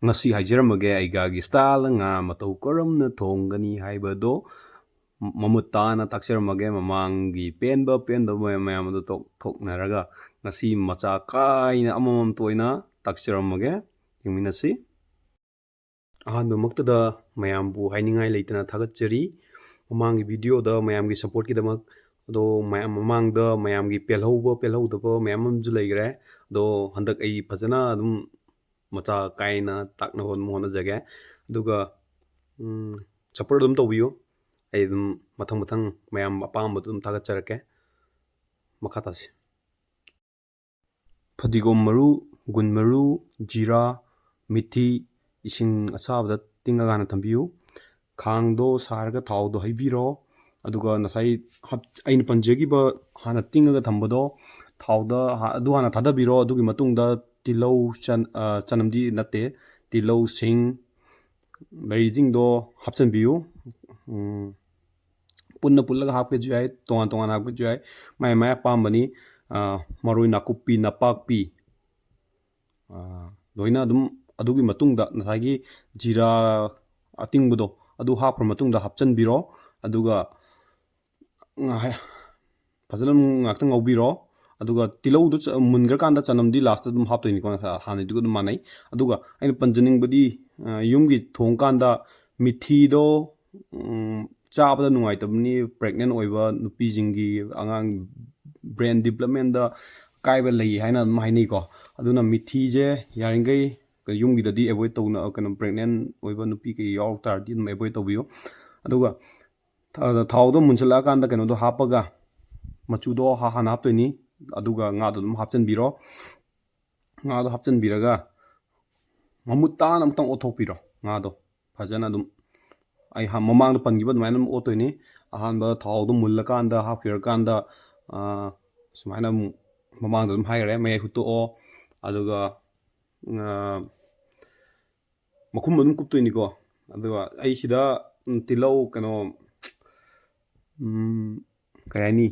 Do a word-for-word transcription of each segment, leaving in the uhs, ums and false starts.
ꯉꯁꯤ ꯍꯥꯏꯖꯔꯝꯃꯒꯦ ꯑꯩꯒꯤ ꯏꯁꯇꯥꯏꯜꯗ ꯉꯥ ꯃꯇꯧ ꯀꯔꯝꯅ ꯊꯣꯡꯒꯅꯤ ꯍꯥꯏꯕꯗꯣ ꯃꯃꯨꯠ ꯇꯥꯅ ꯇꯥꯛꯆꯔꯝꯃꯒꯦ꯫ ꯃꯃꯥꯡꯒꯤ ꯄꯦꯟꯕ ꯄꯦꯟꯗꯕ ꯃꯌꯥꯝ ꯑꯗꯨ ꯇꯣꯛ-, ꯊꯣꯛꯅꯔꯒ ꯉꯁꯤ ꯃꯆꯥ ꯀꯥꯏꯅ ꯑꯃꯃꯝꯇ ꯑꯣꯏꯅ ꯇꯥꯛꯆꯔꯝꯃꯒꯦ꯫ ꯌꯦꯡꯃꯤꯟꯅꯁꯤ꯫ ꯑꯍꯥꯟꯕꯃꯛꯇꯗ ꯃꯌꯥꯝꯕꯨ ꯍꯥꯏꯅꯤꯡꯉꯥꯏ ꯂꯩꯇꯅ ꯊꯥꯒꯠꯆꯔꯤ꯫ ꯃꯃꯥꯡꯒꯤ ꯚꯤꯗꯤꯑꯣꯗ ꯃꯌꯥꯝꯒꯤ ꯁꯞꯄꯣꯔꯠꯀꯤꯗꯃꯛ, ꯑꯗꯣ ꯃꯌꯥꯝ ꯃꯃꯥꯡꯗ ꯃꯌꯥꯝꯒꯤ ꯄꯦꯜꯍꯧꯕ ꯄꯦꯜꯍꯧꯗꯕ ꯃꯌꯥꯝ ꯑꯃꯁꯨ ꯂꯩꯈ꯭ꯔꯦ꯫ ꯑꯗꯣ ꯍꯟꯗꯛ ꯑꯩ ꯐꯖꯅ ꯑꯗꯨꯝ ꯃꯆꯥ ꯀꯥꯏꯅ ꯇꯥꯛꯅꯕ ꯑꯗꯨꯝ ꯍꯣꯠꯅꯖꯒꯦ꯫ ꯑꯗꯨꯒ, ꯎꯝ, ꯁꯞꯄꯣꯔꯠ ꯑꯗꯨꯝ ꯇꯧꯕꯤꯌꯨ꯫ ꯑꯩ ꯑꯗꯨꯝ ꯃꯊꯪ ꯃꯊꯪ ꯃꯌꯥꯝ ꯑꯄꯥꯝꯕꯗꯨ ꯑꯗꯨꯝ ꯊꯥꯒꯠꯆꯔꯛꯀꯦ꯫ ꯃꯈꯥ ꯇꯥꯁꯤ꯫ ꯐꯗꯤꯒꯣꯝ ꯃꯔꯨ, ꯒꯨꯟ ꯃꯔꯨ, ꯖꯤꯔꯥ, ꯃꯤꯊꯤ, ꯏꯁꯤꯡ ꯑꯁꯥꯕꯗ ꯇꯤꯡꯉꯒ ꯍꯥꯟꯅ ꯊꯝꯕꯤꯌꯨ꯫ ꯈꯥꯡꯗꯣ ꯁꯥꯔꯒ ꯊꯥꯎꯗꯣ ꯍꯩꯕꯤꯔꯣ꯫ ꯑꯗꯨꯒ ꯉꯁꯥꯏ ꯍꯥꯞ-, ꯑꯩꯅ ꯄꯟꯖꯈꯤꯕ ꯍꯥꯟꯅ ꯇꯤꯡꯉꯒ ꯊꯝꯕꯗꯣ ꯊꯥꯎꯗ ꯍꯥ-, ꯑꯗꯨ ꯍꯥꯟꯅ ꯊꯥꯗꯕꯤꯔꯣ꯫ ꯑꯗꯨꯒꯤ ꯃꯇꯨꯡꯗ ꯇꯤꯜꯍꯧ, ꯆꯟ-, ꯑ, ꯆꯅꯝꯗꯤ ꯅꯠꯇꯦ, ꯇꯤꯜꯍꯧ, ꯁꯤꯡ, ꯂꯩꯔꯤꯁꯤꯡꯗꯣ ꯍꯥꯞꯆꯤꯟꯕꯤꯌꯨ꯫ ꯎꯝ, ꯄꯨꯟꯅ ꯄꯨꯜꯂꯒ ꯍꯥꯞꯀꯦꯁꯨ ꯌꯥꯏ, ꯇꯣꯉꯥꯟ ꯇꯣꯉꯥꯟꯅ ꯍꯥꯞꯀꯦꯁꯨ ꯌꯥꯏ, ꯃꯥꯏ ꯃꯥꯏ ꯑꯄꯥꯝꯕꯅꯤ꯫ ꯑ, ꯃꯔꯣꯏ ꯅꯥꯀꯨꯞꯄꯤ, ꯅꯄꯥꯛꯄꯤ, ꯑ, ꯂꯣꯏꯅ ꯑꯗꯨꯝ ꯑꯗꯨꯒꯤ ꯃꯇꯨꯡꯗ ꯉꯁꯥꯏꯒꯤ ꯖꯤꯔꯥ ꯑꯇꯤꯡꯕꯗꯣ ꯑꯗꯨ ꯍꯥꯞꯈ꯭ꯔ ꯃꯇꯨꯡꯗ ꯍꯥꯞꯆꯤꯟꯕꯤꯔꯣ꯫ ꯑꯗꯨꯒ ꯉꯥꯏ-, ꯐꯖꯅ ꯑꯗꯨꯝ ꯉꯥꯛꯇꯪ ꯉꯧꯕꯤꯔꯣ꯫ ꯑꯗꯨꯒ ꯇꯤꯜꯍꯧꯗꯨ ꯆ-, ꯃꯨꯟꯈ꯭ꯔꯀꯥꯟꯗ ꯆꯅꯝꯗꯤ ꯂꯥꯁꯇ ꯑꯗꯨꯝ ꯍꯥꯞꯇꯣꯏꯅꯤꯀꯣ, ꯍꯥꯟꯅꯩꯗꯨꯒ ꯑꯗꯨꯝ ꯃꯥꯟꯅꯩ꯫ ꯑꯗꯨꯒ ꯑꯩꯅ ꯄꯟꯖꯅꯤꯡꯕꯗꯤ, ꯑ, ꯌꯨꯝꯒꯤ ꯊꯣꯡꯀꯥꯟꯗ ꯃꯤꯊꯤꯗꯣ, ꯎꯝ, ꯆꯥꯕꯗ ꯅꯨꯡꯉꯥꯏꯇꯕꯅꯤ, ꯄ꯭ꯔꯦꯒꯅꯦꯟ ꯑꯣꯏꯕ ꯅꯨꯄꯤꯁꯤꯡꯒꯤ, ꯑꯉꯥꯡ ꯕ꯭ꯔꯦꯟ ꯗꯤꯕ꯭ꯂꯞꯃꯦꯟꯗ ꯑꯀꯥꯏꯕ ꯂꯩ ꯍꯥꯏꯅ ꯑꯗꯨꯝ ꯍꯥꯏꯅꯩꯀꯣ꯫ ꯑꯗꯨꯅ ꯃꯤꯊꯤꯁꯦ ꯌꯥꯔꯤꯈꯩ ꯌꯨꯝꯒꯤꯗꯗꯤ ꯑꯦꯚꯣꯏꯗ ꯇꯧꯅ, ꯀꯩꯅꯣ, ꯄ꯭ꯔꯦꯒꯅꯦꯟ ꯑꯣꯏꯕ ꯅꯨꯄꯤ ꯀꯩ ꯌꯥꯎꯔꯛ ꯇꯥꯔꯗꯤ ꯑꯗꯨꯝ ꯑꯦꯚꯣꯏꯗ ꯇꯧꯕꯤꯌꯨ꯫ ꯑꯗꯨꯒ ꯊ-, ꯊꯥꯎꯗꯣ ꯃꯨꯟꯁꯤꯜꯂꯛꯑꯀꯥꯟꯗ ꯀꯩꯅꯣꯗꯣ ꯍꯥꯞꯄꯒ ꯃꯆꯨꯗꯣ ꯍꯥ-, ꯍꯥꯟꯅ ꯍꯥꯞꯇꯣꯏꯅꯤ꯫ ꯑꯗꯨꯒ ꯉꯥꯗꯣ ꯑꯗꯨꯝ ꯍꯥꯞꯆꯤꯟꯕꯤꯔꯣ꯫ ꯉꯥꯗꯣ ꯍꯥꯞꯆꯤꯟꯕꯤꯔꯒ ꯃꯃꯨꯠ ꯇꯥꯅ ꯑꯃꯨꯛꯇꯪ ꯑꯣꯠꯊꯣꯛꯄꯤꯔꯣ꯫ ꯉꯥꯗꯣ ꯐꯖꯅ ꯑꯗꯨꯝ ꯑꯩ ꯍꯥ-, ꯃꯃꯥꯡꯗ ꯄꯟꯈꯤꯕ ꯑꯗꯨꯃꯥꯏꯅ ꯑꯗꯨꯝ ꯑꯣꯠꯇꯣꯏꯅꯤ꯫ ꯑꯍꯥꯟꯕ ꯊꯥꯎꯗꯣ ꯃꯨꯜꯂꯀꯥꯟꯗ, ꯍꯥꯞꯈꯤꯔꯀꯥꯟꯗ, ꯑ, ꯁꯨꯃꯥꯏꯅ ꯑꯃꯨꯛ ꯃꯃꯥꯡꯗ ꯑꯗꯨꯝ ꯍꯥꯏꯈ꯭ꯔꯦ, ꯃꯌꯥꯏ ꯍꯨꯠꯇꯣꯛꯑꯣ꯫ ꯑꯗꯨꯒ, ꯑ, ꯃꯈꯨꯝ ꯑꯗꯨꯝ ꯀꯨꯞꯇꯣꯏꯅꯤꯀꯣ꯫ ꯑꯗꯨꯒ ꯑꯩ ꯁꯤꯗ, ꯎꯝ, ꯇꯤꯜꯍꯧ, ꯀꯩꯅꯣ, ꯎꯝ, ꯀꯩ ꯍꯥꯏꯅꯤ?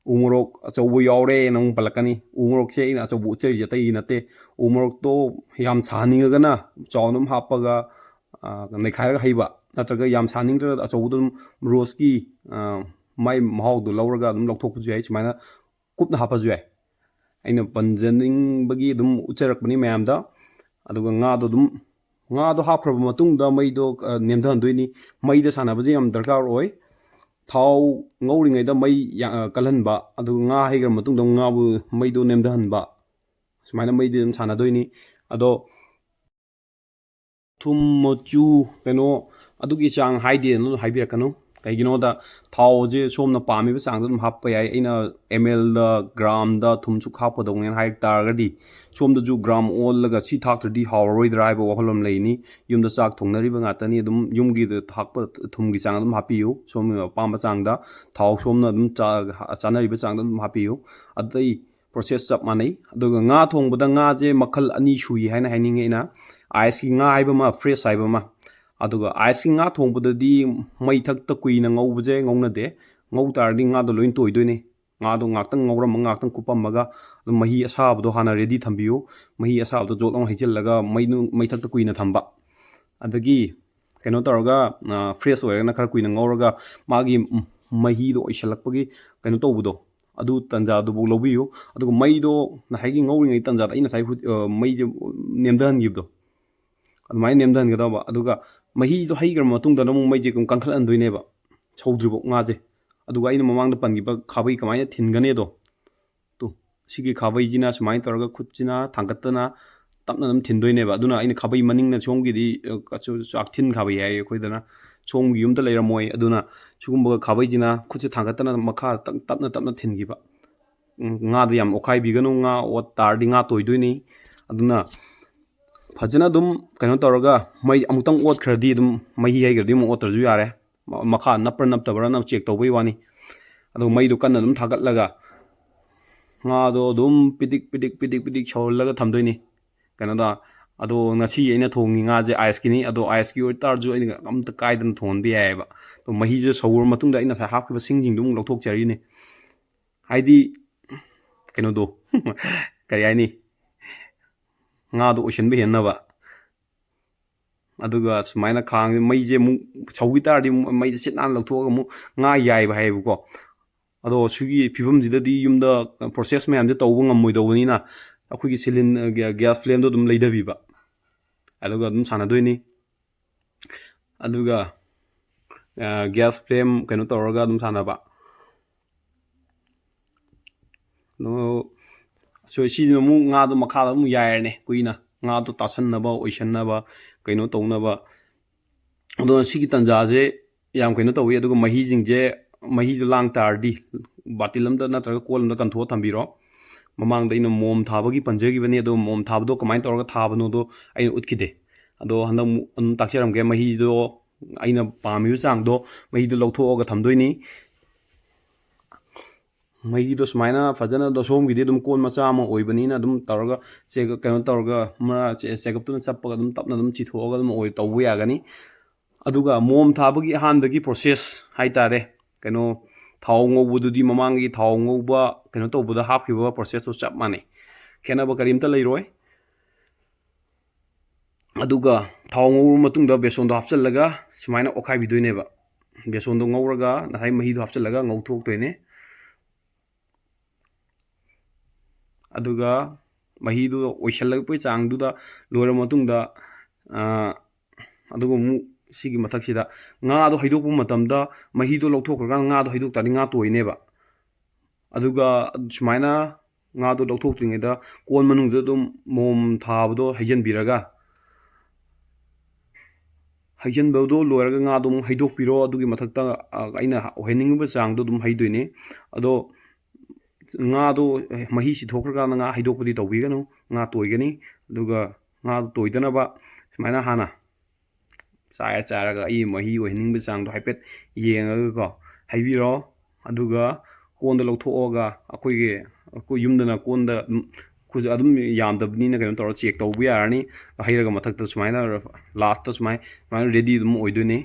ꯎ ꯃꯣꯔꯣꯛ ꯑꯆꯧꯕ ꯌꯥꯎꯔꯦꯅ ꯑꯃꯨꯛ ꯄꯜꯂꯛꯀꯅꯤ꯫ ꯎ ꯃꯣꯔꯣꯛꯁꯦ ꯑꯩꯅ ꯑꯆꯧꯕ ꯎꯠꯆꯔꯤꯁꯦ ꯑꯇꯩꯒꯤ ꯅꯠꯇꯦ꯫ ꯎ ꯃꯣꯔꯣꯛꯇꯣ ꯌꯥꯝ ꯁꯥꯍꯟꯅꯤꯡꯉꯒꯅ ꯆꯥꯎꯅ ꯑꯗꯨꯝ ꯍꯥꯞꯄꯒ, ꯑ, ꯅꯩꯈꯥꯏꯔꯒ ꯍꯩꯕ, ꯅꯠꯇ꯭ꯔꯒ ꯌꯥꯝ ꯁꯥꯍꯟꯅꯤꯡꯗ꯭ꯔꯒ ꯑꯆꯧꯕꯗꯣ ꯑꯗꯨꯝ ꯔꯣꯁꯀꯤ, ꯑ, ꯃꯥꯏ ꯃꯍꯥꯎꯗꯣ ꯂꯧꯔꯒ ꯑꯗꯨꯝ ꯂꯧꯊꯣꯛꯄꯁꯨ ꯌꯥꯏ꯫ ꯁꯨꯃꯥꯏꯅ ꯀꯨꯞꯅ ꯍꯥꯞꯄꯁꯨ ꯌꯥꯏ꯫ ꯑꯩꯅ ꯄꯟꯖꯅꯤꯡꯕꯒꯤ ꯑꯗꯨꯝ ꯎꯠꯆꯔꯛꯄꯅꯤ ꯃꯌꯥꯝꯗ꯫ ꯑꯗꯨꯒ ꯉꯥꯗꯣ ꯑꯗꯨꯝ, ꯉꯥꯗꯣ ꯍꯥꯞꯈ꯭ꯔꯕ ꯃꯇꯨꯡꯗ ꯃꯩꯗꯣ, ꯑ, ꯅꯦꯝꯊꯍꯟꯗꯣꯏꯅꯤ꯫ ꯃꯩꯗ ꯁꯥꯟꯅꯕꯁꯦ ꯌꯥꯝ ꯗꯔꯀꯥꯔ ꯑꯣꯏ꯫ ꯊꯥꯎ ꯉꯧꯔꯤꯉꯩꯗ ꯃꯩ ꯌꯥ-, ꯑ, ꯀꯜꯍꯟꯕ, ꯑꯗꯨꯒ ꯉꯥ ꯍꯩꯈ꯭ꯔ ꯃꯇꯨꯡꯗ ꯉꯥꯕꯨ ꯃꯩꯗꯣ ꯅꯦꯝꯊꯍꯟꯕ, ꯁꯨꯃꯥꯏꯅ ꯃꯩꯗꯤ ꯑꯗꯨꯝ ꯁꯥꯟꯅꯗꯣꯏꯅꯤ꯫ ꯑꯗꯣ ꯊꯨꯝ, ꯃꯆꯨ, ꯀꯩꯅꯣ, ꯑꯗꯨꯒꯤ ꯆꯥꯡ ꯍꯥꯏꯗꯦꯅ ꯍꯥꯏꯕꯤꯔꯛꯀꯅꯨ꯫ ꯀꯩꯒꯤꯅꯣꯗ ꯊꯥꯎꯁꯦ ꯁꯣꯝꯅ ꯄꯥꯝꯃꯤꯕ ꯆꯥꯡꯗ ꯑꯗꯨꯝ ꯍꯥꯞꯄ ꯌꯥꯏ꯫ ꯑꯩꯅ ꯑꯦꯝ ꯑꯦꯜꯗ, ꯒ꯭ꯔꯥꯝꯗ ꯊꯨꯝ ꯁꯨꯛ ꯍꯥꯞꯀꯗꯧꯅꯦꯅ ꯍꯥꯏ ꯇꯥꯔꯒꯗꯤ ꯁꯣꯝꯗꯁꯨ ꯒ꯭ꯔꯥꯝ ꯑꯣꯜꯂꯒ ꯁꯤ ꯊꯥꯛꯇ꯭ꯔꯗꯤ ꯍꯥꯎꯔꯔꯣꯏꯗ꯭ꯔꯥ ꯍꯥꯏꯕ ꯋꯥꯈꯜꯂꯣꯟ ꯂꯩꯅꯤ꯫ ꯌꯨꯝꯗ ꯆꯥꯛ ꯊꯣꯡꯅꯔꯤꯕ ꯉꯥꯛꯇꯅꯤ꯫ ꯑꯗꯨꯝ ꯌꯨꯝꯒꯤ ꯊꯥꯛꯄ ꯊꯨꯝꯒꯤ ꯆꯥꯡ ꯑꯗꯨꯝ ꯍꯥꯞꯄꯤꯌꯨ꯫ ꯁꯣꯝꯒꯤ ꯑꯄꯥꯝꯕ ꯆꯥꯡꯗ ꯊꯥꯎ ꯁꯣꯝꯅ ꯑꯗꯨꯝ ꯆꯥ-, ꯆꯥꯅꯔꯤꯕ ꯆꯥꯡꯗ ꯑꯗꯨꯝ ꯍꯥꯞꯄꯤꯌꯨ꯫ ꯑꯇꯩ ꯄ꯭ꯔꯣꯁꯦꯁ ꯆꯞ ꯃꯥꯟꯅꯩ꯫ ꯑꯗꯨꯒ ꯉꯥ ꯊꯣꯡꯕꯗ ꯉꯥꯁꯦ ꯃꯈꯜ ꯑꯅꯤ ꯁꯨꯏ ꯍꯥꯏꯅ ꯍꯥꯏꯅꯤꯡꯉꯤ ꯑꯩꯅ꯫ ꯑꯥꯏꯁꯀꯤ ꯉꯥ ꯍꯥꯏꯕ ꯑꯃ, ꯐ꯭ꯔꯦꯁ ꯍꯥꯏꯕ ꯑꯃ꯫ ꯑꯗꯨꯒ ꯑꯥꯏꯁꯀꯤ ꯉꯥ ꯊꯣꯡꯕꯗꯗꯤ ꯃꯩꯊꯛꯇ ꯀꯨꯏꯅ ꯉꯧꯕꯁꯦ ꯉꯧꯅꯗꯦ꯫ ꯉꯧ ꯇꯥꯔꯗꯤ ꯉꯥꯗꯣ ꯂꯣꯏ ꯇꯣꯏꯗꯣꯏꯅꯤ꯫ ꯉꯥꯗꯣ ꯉꯥꯛꯇꯪ ꯉꯧꯔꯝꯃꯒ, ꯉꯥꯛꯇꯪ ꯀꯨꯞꯄꯝꯃꯒ, ꯑꯗꯨꯝ ꯃꯍꯤ ꯑꯁꯥꯕꯗꯣ ꯍꯥꯟꯅ ꯔꯦꯗꯤ ꯊꯝꯕꯤꯌꯨ꯫ ꯃꯍꯤ ꯑꯁꯥꯕꯗꯣ ꯖꯣꯠ ꯑꯃ ꯍꯩꯖꯤꯜꯂꯒ ꯃꯩ-, ꯃꯩꯊꯛꯇ ꯀꯨꯏꯅ ꯊꯝꯕ꯫ ꯑꯗꯒꯤ ꯀꯩꯅꯣ ꯇꯧꯔꯒ, ꯑ, ꯐ꯭ꯔꯦꯁ ꯑꯣꯏꯔꯒꯅ ꯈꯔ ꯀꯨꯏꯅ ꯉꯧꯔꯒ ꯃꯥꯒꯤ ꯃꯍꯤꯗꯣ ꯑꯣꯏꯁꯜꯂꯛꯄꯒꯤ ꯀꯩꯅꯣ ꯇꯧꯕꯗꯣ, ꯑꯗꯨ ꯇꯟꯖꯥꯗꯨꯐꯥꯎ ꯂꯧꯕꯤꯌꯨ꯫ ꯑꯗꯨꯒ ꯃꯩꯗꯣ ꯉꯁꯥꯏꯒꯤ ꯉꯧꯔꯤꯉꯩ ꯇꯟꯖꯥꯗ ꯑꯩ ꯉꯁꯥꯏ ꯍꯨ-, ꯑ, ꯃꯩꯁꯦ ꯅꯦꯝꯊꯍꯟꯈꯤꯕꯗꯣ, ꯑꯗꯨꯃꯥꯏꯅ ꯅꯦꯝꯊꯍꯟꯒꯗꯧꯕ꯫ ꯑꯗꯨꯒ ꯃꯍꯤꯗꯣ ꯍꯩꯈ꯭ꯔ ꯃꯇꯨꯡꯗꯅ ꯑꯃꯨꯛ ꯃꯩꯁꯦ ꯑꯗꯨꯝ ꯀꯟꯈꯠꯍꯟꯗꯣꯏꯅꯦꯕ, ꯁꯧꯗ꯭ꯔꯤꯐꯥꯎ ꯉꯥꯁꯦ꯫ ꯑꯗꯨꯒ ꯑꯩꯅ ꯃꯃꯥꯡꯗ ꯄꯟꯈꯤꯕ ꯈꯥꯕꯩ ꯀꯃꯥꯏꯅ ꯊꯤꯟꯒꯅꯤꯗꯣ, ꯇꯨ, ꯁꯤꯒꯤ ꯈꯥꯕꯩꯁꯤꯅ ꯁꯨꯃꯥꯏꯅ ꯇꯧꯔꯒ ꯈꯨꯠꯁꯤꯅ ꯊꯥꯡꯒꯠꯇꯅ ꯇꯞꯅ ꯑꯗꯨꯝ ꯊꯤꯟꯗꯣꯏꯅꯦꯕ꯫ ꯑꯗꯨꯅ ꯑꯩꯅ ꯈꯥꯕꯩ ꯃꯅꯤꯡꯅ ꯁꯣꯝꯒꯤꯗꯤ, ꯑ, ꯀ-, ꯆꯨ-, ꯆꯥꯛꯊꯤꯟ ꯈꯥꯕꯩ ꯍꯥꯏ ꯑꯩꯈꯣꯏꯗꯅ, ꯁꯣꯝꯒꯤ ꯌꯨꯝꯗ ꯂꯩꯔꯝꯃꯣꯏ꯫ ꯑꯗꯨꯅ ꯁꯤꯒꯨꯝꯕ ꯈꯥꯕꯩꯁꯤꯅ ꯈꯨꯠꯁꯦ ꯊꯥꯡꯒꯠꯇꯅ ꯃꯈꯥ ꯇꯞ-, ꯇꯞꯅ ꯇꯞꯅ ꯊꯤꯟꯈꯤꯕ꯫ ꯎꯝ, ꯉꯥꯗꯣ ꯌꯥꯝ ꯑꯣꯠꯈꯥꯏꯕꯤꯒꯅꯨ, ꯉꯥ ꯑꯣꯠ ꯇꯥꯔꯗꯤ ꯉꯥ ꯇꯣꯏꯗꯣꯏꯅꯤ꯫ ꯑꯗꯨꯅ ꯐꯖꯅ ꯑꯗꯨꯝ ꯀꯩꯅꯣ ꯇꯧꯔꯒ ꯃꯩ ꯑꯃꯨꯛꯇꯪ ꯑꯣꯠꯈ꯭ꯔꯗꯤ ꯑꯗꯨꯝ ꯃꯍꯤ ꯍꯩꯈ꯭ꯔꯗꯤ ꯑꯃꯨꯛ ꯑꯣꯠꯇ꯭ꯔꯁꯨ ꯌꯥꯔꯦ꯫ ꯃ-, ꯃꯈꯥ ꯅꯞꯄ꯭ꯔꯥ ꯅꯞꯇꯕ꯭ꯔꯥꯅ ꯆꯦꯛ ꯇꯧꯕꯩ ꯋꯥꯅꯤ꯫ ꯑꯗꯨꯒ ꯃꯩꯗꯣ ꯀꯟꯅ ꯑꯗꯨꯝ ꯊꯥꯒꯠꯂꯒ ꯉꯥꯗꯣ ꯑꯗꯨꯝ ꯄꯤꯗꯤꯛ ꯄꯤꯗꯤꯛ ꯄꯤꯗꯤꯛ ꯄꯤꯗꯤꯛ ꯁꯧꯍꯜꯂꯒ ꯊꯝꯗꯣꯏꯅꯤ꯫ ꯀꯩꯅꯣꯗ, ꯑꯗꯣ ꯉꯁꯤ ꯑꯩꯅ ꯊꯣꯡꯉꯤ ꯉꯥꯁꯦ ꯑꯥꯏꯁꯀꯤꯅꯤ꯫ ꯑꯗꯣ ꯑꯥꯏꯁꯀꯤ ꯑꯣꯏꯇꯥꯔꯁꯨ ꯑꯩꯅ ꯑꯝꯇ ꯀꯥꯏꯗꯅ ꯊꯣꯡꯍꯟꯕ ꯌꯥꯏꯑꯕ꯫ ꯑꯗꯣ ꯃꯍꯤꯁꯦ ꯁꯧꯔ ꯃꯇꯨꯡꯗ ꯑꯩꯅ ꯉꯁꯥꯏ ꯍꯥꯞꯈꯤꯕ ꯁꯤꯡꯁꯤꯡꯗꯣ ꯑꯃꯨꯛ ꯂꯧꯊꯣꯛꯆꯔꯤꯅꯤ꯫ ꯍꯥꯏꯗꯤ ꯀꯩꯅꯣꯗꯣ ꯀꯔꯤ ꯍꯥꯏꯅꯤ, ꯉꯥꯗꯣ ꯑꯣꯏꯁꯤꯟꯕ ꯍꯦꯟꯅꯕ꯫ ꯑꯗꯨꯒ ꯁꯨꯃꯥꯏꯅ ꯈꯥꯡꯁꯦ, ꯃꯩꯁꯦ ꯑꯃꯨꯛ ꯁꯧꯈꯤ ꯇꯥꯔꯗꯤ ꯑꯃꯨꯛ ꯃꯩꯁꯦ ꯁꯤꯠ ꯅꯥꯟꯅ ꯂꯧꯊꯣꯛꯑꯒ ꯑꯃꯨꯛ ꯉꯥ ꯌꯥꯏꯕ ꯍꯥꯏꯌꯦꯕꯀꯣ꯫ ꯑꯗꯣ ꯁꯤꯒꯤ ꯐꯤꯕꯝꯁꯤꯗꯗꯤ ꯌꯨꯝꯗ ꯄ꯭ꯔꯣꯁꯦꯁ ꯃꯌꯥꯝꯁꯦ ꯇꯧꯕ ꯉꯝꯃꯣꯏꯗꯧꯕꯅꯤꯅ ꯑꯩꯈꯣꯏꯒꯤ ꯁꯤꯂꯤꯟ-, ꯒ꯭ꯌꯥ-, ꯒ꯭ꯌꯥꯁ ꯐ꯭ꯂꯦꯝꯗꯣ ꯑꯗꯨꯝ ꯂꯩꯊꯕꯤꯕ, ꯑꯗꯨꯒ ꯑꯗꯨꯝ ꯁꯥꯟꯅꯗꯣꯏꯅꯤ꯫ ꯑꯗꯨꯒ, ꯑ, ꯒ꯭ꯌꯥꯁ ꯐ꯭ꯂꯦꯝ ꯀꯩꯅꯣ ꯇꯧꯔꯒ ꯑꯗꯨꯝ ꯁꯥꯟꯅꯕ꯫ ꯑꯗꯣ ꯁꯣ-, ꯁꯤꯁꯤꯅ ꯑꯃꯨꯛ ꯉꯥꯗꯣ ꯃꯈꯥꯗ ꯑꯃꯨꯛ ꯌꯥꯏꯔꯅꯤ ꯀꯨꯏꯅ, ꯉꯥꯗꯣ ꯇꯥꯁꯟꯅꯕ, ꯑꯣꯏꯁꯟꯅꯕ, ꯀꯩꯅꯣ ꯇꯧꯅꯕ꯫ ꯑꯗꯣ ꯁꯤꯒꯤ ꯇꯥꯟꯖꯥꯁꯦ ꯌꯥꯝ ꯀꯩꯅꯣ ꯇꯧꯋꯤ꯫ ꯑꯗꯨꯒ ꯃꯍꯤꯁꯤꯡꯁꯦ, ꯃꯍꯤꯁꯦ ꯂꯥꯡ ꯇꯥꯔꯗꯤ ꯕꯥꯇꯤꯜ ꯑꯃꯗ ꯅꯠꯇ꯭ꯔꯒ ꯀꯣꯜ ꯑꯃꯗ ꯀꯟꯊꯣꯛꯑ ꯊꯝꯕꯤꯔꯣ꯫ ꯃꯃꯥꯡꯗ ꯑꯩꯅ ꯃꯣꯝ ꯊꯥꯕꯒꯤ ꯄꯟꯖꯈꯤꯕꯅꯤ, ꯑꯗꯣ ꯃꯣꯝ ꯊꯥꯕꯗꯣ ꯀꯃꯥꯏꯅ ꯇꯧꯔꯒ ꯊꯥꯕꯅꯣꯗꯣ ꯑꯩꯅ ꯎꯠꯈꯤꯗꯦ꯫ ꯑꯗꯣ ꯍꯟꯗꯛ ꯑꯃꯨꯛ ꯑꯗꯨꯝ ꯇꯥꯛꯆꯔꯝꯒꯦ꯫ ꯃꯍꯤꯗꯣ, ꯑꯩꯅ ꯄꯥꯝꯃꯤꯕ ꯆꯥꯡꯗꯣ ꯃꯍꯤꯗꯣ ꯂꯧꯊꯣꯛꯑꯒ ꯊꯝꯗꯣꯏꯅꯤ꯫ ꯃꯍꯤꯗꯣ ꯁꯨꯃꯥꯏꯅ ꯐꯖꯅ, ꯑꯗꯣ ꯁꯣꯝꯒꯤꯗꯤ ꯑꯗꯨꯝ ꯀꯣꯟ ꯃꯆꯥ ꯑꯃ ꯑꯣꯏꯕꯅꯤꯅ ꯑꯗꯨꯝ ꯇꯧꯔꯒ ꯆꯦꯛ-, ꯀꯩꯅꯣ ꯇꯧꯔꯒ ꯃꯔꯥ-, ꯆꯦ-, ꯆꯦꯒꯞꯇꯨꯅ ꯆꯞꯄꯒ ꯑꯗꯨꯝ ꯇꯞꯅ ꯑꯗꯨꯝ ꯆꯤꯊꯣꯛꯑꯒ ꯑꯗꯨꯝ ꯑꯣꯏ-, ꯇꯧꯕ ꯌꯥꯒꯅꯤ꯫ ꯑꯗꯨꯒ ꯃꯣꯝ ꯊꯥꯕꯒꯤ ꯑꯍꯥꯟꯕꯒꯤ ꯄ꯭ꯔꯣꯁꯦꯁ ꯍꯥꯏꯇꯥꯔꯦ, ꯀꯩꯅꯣ, ꯊꯥꯎ ꯉꯧꯕꯗꯨꯗꯤ ꯃꯃꯥꯡꯒꯤ ꯊꯥꯎ ꯉꯧꯕ ꯀꯩꯅꯣ ꯇꯧꯕꯗ ꯍꯥꯞꯈꯤꯕ ꯄ꯭ꯔꯣꯁꯦꯁꯇꯣ ꯆꯞ ꯃꯥꯟꯅꯩ, ꯈꯦꯠꯅꯕ ꯀꯔꯤꯝꯇ ꯂꯩꯔꯣꯏ꯫ ꯑꯗꯨꯒ ꯊꯥꯎ ꯉꯧꯔꯕ ꯃꯇꯨꯡꯗ ꯕꯦꯁꯣꯟꯗꯣ ꯍꯥꯞꯆꯤꯜꯂꯒ ꯁꯨꯃꯥꯏꯅ ꯑꯣꯠꯈꯥꯏꯕꯤꯗꯣꯏꯅꯦꯕ꯫ ꯕꯦꯁꯣꯟꯗꯣ ꯉꯧꯔꯒ ꯉꯁꯥꯏ ꯃꯍꯤꯗꯣ ꯍꯥꯞꯆꯤꯜꯂꯒ ꯉꯧꯊꯣꯛꯇꯣꯏꯅꯦ꯫ ꯑꯗꯨꯒ ꯃꯍꯤꯗꯨ ꯑꯣꯏꯁꯜꯂꯛꯄꯒꯤ ꯆꯥꯡꯗꯨꯗ ꯂꯣꯏꯔꯕ ꯃꯇꯨꯡꯗ, ꯑ, ꯑꯗꯨꯒ ꯑꯃꯨꯛ ꯁꯤꯒꯤ ꯃꯊꯛꯁꯤꯗ ꯉꯥꯗꯣ ꯍꯩꯗꯣꯛꯄ ꯃꯇꯝꯗ ꯃꯍꯤꯗꯣ ꯂꯧꯊꯣꯛꯈ꯭ꯔꯀꯥꯟꯗ ꯉꯥꯗꯣ ꯍꯩꯗꯣꯛ ꯇꯥꯔꯗꯤ ꯉꯥ ꯇꯣꯏꯅꯦꯕ꯫ ꯑꯗꯨꯒ ꯁꯨꯃꯥꯏꯅ ꯉꯥꯗꯣ ꯂꯧꯊꯣꯛꯇ꯭ꯔꯤꯉꯩꯗ ꯀꯣꯟ ꯃꯅꯨꯡꯗ ꯑꯗꯨꯝ ꯃꯣꯝ ꯊꯥꯕꯗꯣ ꯍꯩꯖꯤꯟꯕꯤꯔꯒ, ꯍꯩꯖꯤꯟꯕꯗꯣ ꯂꯣꯏꯔꯒ ꯉꯥꯗꯣ ꯑꯃꯨꯛ ꯍꯩꯗꯣꯛꯄꯤꯔꯣ꯫ ꯑꯗꯨꯒꯤ ꯃꯊꯛꯇ, ꯑ, ꯑꯩꯅ ꯑꯣꯏꯍꯟꯅꯤꯡꯉꯤꯕ ꯆꯥꯡꯗꯣ ꯑꯗꯨꯝ ꯍꯩꯗꯣꯏꯅꯦ꯫ ꯑꯗꯣ ꯉꯥꯗꯣ ꯃꯍꯤ ꯆꯤꯊꯣꯛꯈ꯭ꯔꯀꯥꯟꯗ ꯉꯥ ꯍꯩꯗꯣꯛꯄꯗꯤ ꯇꯧꯕꯤꯒꯅꯨ, ꯉꯥ ꯇꯣꯏꯒꯅꯤ꯫ ꯑꯗꯨꯒ ꯉꯥꯗꯣ ꯇꯣꯏꯗꯅꯕ ꯁꯨꯃꯥꯏꯅ ꯍꯥꯟꯅ ꯆꯥꯏꯔ ꯆꯥꯏꯔꯒ ꯑꯩ ꯃꯍꯤ ꯑꯣꯏꯍꯟꯅꯤꯡꯕ ꯆꯥꯡꯗꯣ ꯍꯥꯏꯐꯦꯠ ꯌꯦꯡꯉꯒꯀꯣ ꯍꯩꯕꯤꯔꯣ꯫ ꯑꯗꯨꯒ ꯀꯣꯟꯗ ꯂꯧꯊꯣꯛꯑꯒ ꯑꯩꯈꯣꯏꯒꯤ, ꯑꯩꯈꯣꯏ ꯌꯨꯝꯗꯅ ꯀꯣꯟꯗ ꯑꯗꯨꯝ, ꯈꯨꯠ ꯑꯗꯨꯝ ꯌꯥꯝꯗꯕꯅꯤꯅ ꯀꯩꯅꯣ ꯇꯧꯔ ꯆꯦꯛ ꯇꯧꯕ ꯌꯥꯔꯅꯤ꯫ ꯍꯩꯔꯒ ꯃꯊꯛꯇ ꯁꯨꯃꯥꯏꯅ, ꯂꯥꯁꯇ ꯁꯨꯃꯥꯏꯅ, ꯁꯨꯃꯥꯏꯅ ꯔꯦꯗꯤ ꯑꯗꯨꯝ ꯑꯣꯏꯗꯣꯏꯅꯤ꯫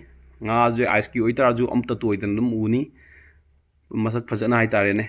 ꯉꯥꯁꯦ ꯑꯥꯏꯁꯀꯤ ꯑꯣꯏꯇꯥꯔꯁꯨ ꯑꯝꯇ ꯇꯣꯏꯗꯅ ꯑꯗꯨꯝ ꯎꯅꯤ꯫ ꯃꯁꯛ ꯐꯖꯅ ꯍꯥꯏꯇꯥꯔꯦꯅꯦ꯫